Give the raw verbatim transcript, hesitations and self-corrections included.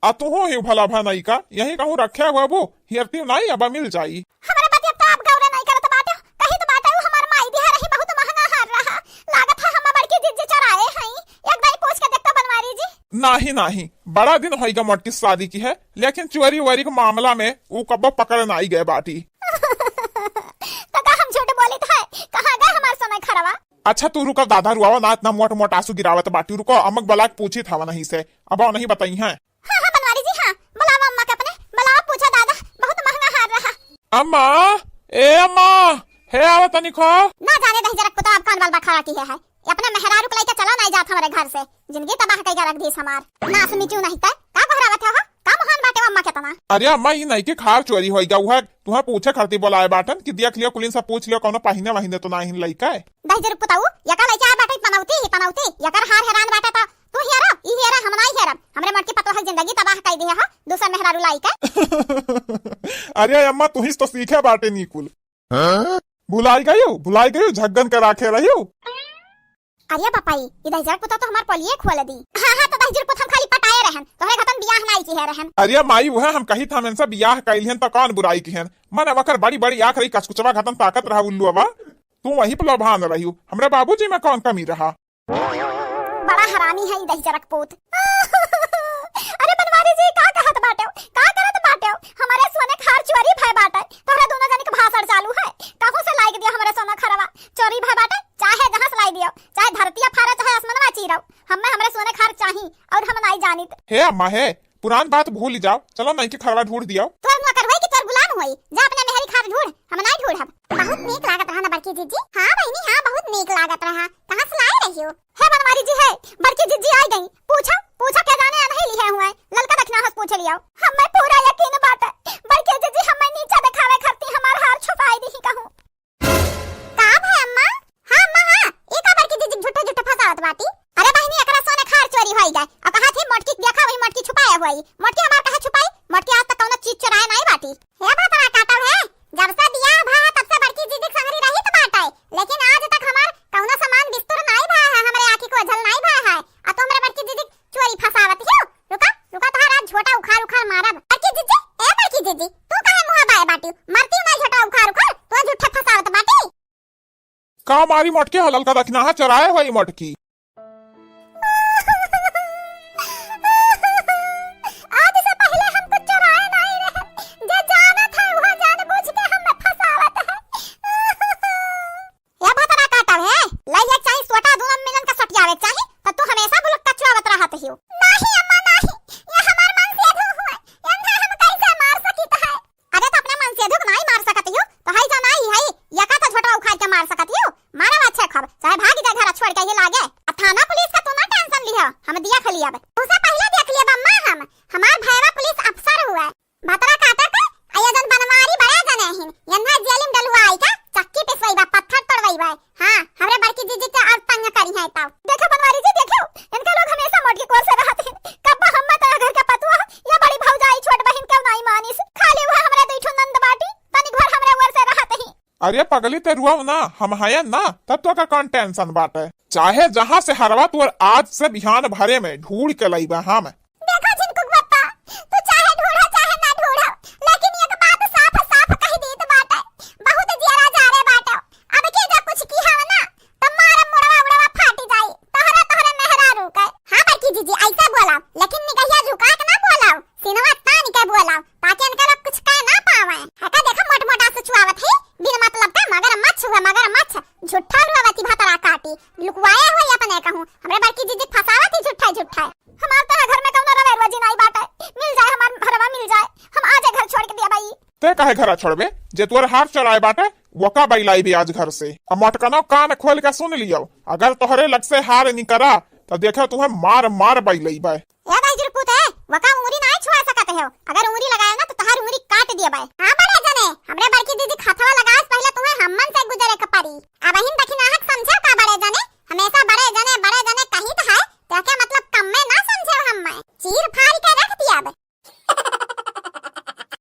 आ तुहू ही भला भा नाई का, यही कहूँ रखे हुआ बू, हेरती नाई, अब मिल जाई। हमरे बतिया तो आप गौरे नाई करत बाटे, कही तो बाटे उ हमार माई दिहा रही, बहुत महंगा हार रहा, लागत है हम बड़की जिज्जी चोराए हई, एक दाई पूछ के देखता बनवारी जी। नाही, नाही, बड़ा दिन होइगा मोटकी शादी किहे, लेकिन चोरी वोरी के मामला में उ कब्बो पकड़ नाई गए बाटी। तो का हम झूठ बोलित है? कहाँ गए हमार सोना खरवा? अच्छा तू रुको दादा, रुआवा ना, इतना मोट मोट आंसू गिरावत बाटी, रुको अम्मा के बला के पूछित हवा नहीं से, अब नहीं बताई हैं। हाँ, हाँ, बनवारी जी, हाँ, बुलावा अम्मा के अपने, बुलावा, पूछा दादा, बहुत महंगा हार रहा। अम्मा, ए अम्मा, हे आवा तनी खो। ना जाने दहिजरक पुता, अब कौन बाल बखारा किहे है, अपने मेहरारू के लइके चला नाई जात हमरे घर से, जिंदगी तबाह कइके रख दीस हमार। ना सुनी क्यों नहीं तय, का बहरावत हो, का मोहान बाटे अम्मा के तना? अरे अम्मा, ई नहीं के खार चोरी होइगा, उहे तुहे पूछे खातिर बोलाए बाटन कि देख लियो, कुलिन से पूछ लियो, कौनो पहिने वहिने तो नाहीं लइके। दहिजरक पुताऊ, यका लइके आए बाटे पनौती ही पनौती, यकर हार हेरान बाटे तो तू हेरा, ई हेरा, हम नाई हेरब। हमरे मोटकी पतोह के जिंदगी तबाह कई दिहे हो, दूसर मेहरारू लाई के। अरे अम्मा, तुहिस तो सीखे बाटे नी कुल। हाँ? भुलाई गयू, भुलाई गयू, झग्गन के राखे रहियो। अरे बापाई, ई दहिजरक पुता तो हमार पोलिये खोल दी। हाँ, हाँ, तो दहिजरक पुत हम खाली पटाए रहन, तोहरे घतन बियाह नाई किहे रहन। अरे माई, उहे हम कही था, इनसे बियाह कइलिहन तो कौन बुराई किहन? मने वकर बड़ी बड़ी आँख रही, कचकुचवा घतन ताकत रहा उल्लू अबा। तू वहीं पे लोभान रहियो, हमरे बाबूजी में कौन कमी रहा? बड़ा हरामी है ई दहिजरक पूत। अरे बनवारी जी, का कहत बाटेव? का करत बाटेव? हमरे सोने के हार चोरी भय बाटे। तोहरा दोनों जनी के भाषण चालू है। कहूँ से लाइक दिया हमरे सोना खरवा? चोरी भय बाटे, चाहे जहाँ से लाई दियो, चाहे धरतिया फारे, चाहे आसमनवा चीरो, हमें हमरे सोने के हार चाही और हम नाई जानित। हे अम्मा हे, पुरान बात भूल जाओ, चलो नई के खरवा ढूंढ दियो। तोर नौकर होई कि तोर गुलाम होई? जा अपने मेहरी खार ढूंढ, हम नाई ढूंढब। बहुत नीक लागत रहा ना बड़की जिज्जी। हाँ बहिनी, हाँ, बहुत नीक लागत रहा। कहाँ से लाए रहियो? हे बनवारी जी, हे बड़की जिज्जी आई गई। पूछो, पूछो, के जाने अनही लिहे हुए, ललका दखिना हस पूछ लियो। हमें पूरा यकीन बाटे, बड़की जिज्जी हमें नीचा देखावे खातिर हमार हार छुपाई दी कहूँ। का भय अम्मा? हाँ अम्मा, हाँ, ई का बड़की जिज्जी झूठे झूठे फसावत बाटी? अरे बहिनी, एकरा सोने खार चोरी होई गए। और कहा थी मोटकी देखा वही मोटकी छुपाए हुई। मोटकी हमार कहाँ छुपाई? मोटकी आज तक कौनो चीज चुराए नाई बाटी। हे भतरा काटल है, जब से बियाह भा है तब से बड़की जिज्जी के संगरी रहित बाटे, लेकिन आज तक हमार कौनो सामान बिस्तुर नाई भा है, हमरे आँखी को ओझल नाई भा है। आ तो हमरे बड़की जिज्जी चोरी फसावत हियो। रुका, रुका, तोहार आज झोटा उखाड़ उखाड़ मारब। बड़की जिज्जी, ए बड़की जिज्जी, तू काहे मुँह बाए बाटी? मरती ना झोटा उखाड़ उखाड़, तू झूठे फसावत बाटी। का मारी मोटकी हलल का दखिना है, चराए होई मोटकी। आज से पहले हम कुछ चुराए नहीं रहे, जे जानत है वो जानबूझ के हमें फसावत है। या भतरा काटल है, लइहे चाही सोटा दूनम मिलन का सटियावे चाही, त तू हमेशा बुलक कचुआवत रहत हियो। नाही अम्मा नाही, ये हमार मन से अधू हुआ, यन्हा हम कैसे मार सकित है? अरे त अपने मन से अधू नाई मार सकत हियो, त हई जो नाई हई, यका त झोटवा उखाड़ के मार सकत हियो। मारा अच्छे खब, चाहे भाग जाए घर छोड़ के ये लागे। अब थाना पुलिस का तू ना टेंशन लिहो, हम दिया खली अब। तुझसे पहले देख लिया अम्मा हम, हमार भैया पुलिस अफसर हुआ। भतरा काटा के, आ ये जन बनवारी बड़े जने हिन, यन्हा जेलिम डलुआ आई का, चक्की पिसवई बा, पत्थर तोड़वई बा। हाँ, हमरे बड़की जिज्जी के और तंग करी है तब। देखो बनवारी जी, देखो, इनका लोग हमेशा मोटकी कोर से रहत हिन। कब्बा हम मत घर के पतुआ, या बड़ी भौजाई छोट बहिन के नाई मानिस। खाली वह हमरे दुई ठो नंद बाटी, तनी घर हमरे ओर से रहत ही। अरे पगली, ते रुआ ना, हम हयन ना, तब तो का कौन टेंशन बाटे। चाहे जहाँ से हरवा तोर आज से बिहान भरे में ढूंढ के लइबा हम। देखो झिनकुक बप्पा, तू चाहे ढूंढो चाहे ना ढूंढो, लेकिन एक बात साफ साफ कह दीत बाटे, बहुत जियरा जा रे बाटे। अब के जब कुछ की हव ना, त मारा मुड़वा उड़वा फाटी जाई, तोहरा तोहरे मेहरारू के। हाँ बड़की जिज्जी, ऐसा बोला, लेकिन निगहिया झुका के ना बोला, सिनवा तान के बोला, ताकि इनका लोग कुछ कह ना पावे। हका देखा मोट मोटा से चुआवत है, बिन मतलब का मगरमच्छ हुआ मगरमच्छ, झूठा रुआवती भतरा काटी, लुकवाए हुई अपने कहूँ, हमरे बड़की जिज्जी फसावती झूठा झूठा। हमार तो घर में कौनो रवे रोजी नाई बाटे। मिल जाए हमार घरवा, मिल जाए। हम आज घर छोड़ के दिया भाई। ते काहे घरा छोड़बे? जे तोर हार चोराए बाटे, वका बैलाइबे आज घर से। अब मोटकनो कान खोल के सुन लियो, अगर तोहरे लग से हार निकरा, त देखे तुम्हें मार मार बैलइबे। ए दाई जी पूत है, वका उंगली नाई छुआ सकत हो। अगर उंगली लगाए ना, तो तहार उंगली काट दिया बाय। हाँ बड़े जने, हमरे